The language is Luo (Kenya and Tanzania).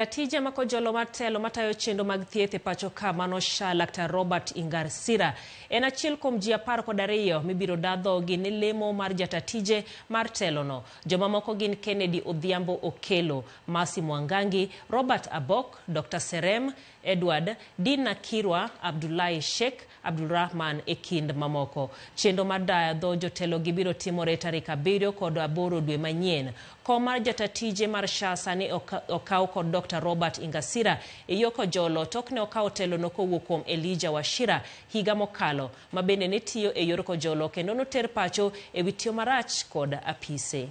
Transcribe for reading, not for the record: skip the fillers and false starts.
Jatije ma kojolo mar telo matayo chenro mag thieth e pacho ka mano SHA Laktar Robert Ingarsira en achiel kuom ji 12 mibiro daa dhogi ne lemo mar jatatije mar telono. Jomamoko gin Kennedy Odhiambo Okello, Mercy Mwangangi, Robert Abok, Dr. Serem Edward, Dina Kirwa, Abdullahi Sheikh, Abdulrahman e kind mamoko. Chenro mar daya dho jotelogi biro timore tarik 7 kod 8 dwe manyien. Kom mar jatatije mar SHA sani okaw kod Dr. Robert Ingasira e yo kojolo tok ne okawo telono kowuok kuom Elijah Wachira higa mokalo, ma bende ne tiyo e yor kojolo kendo noter pacho e wi tiyo marach kod apise.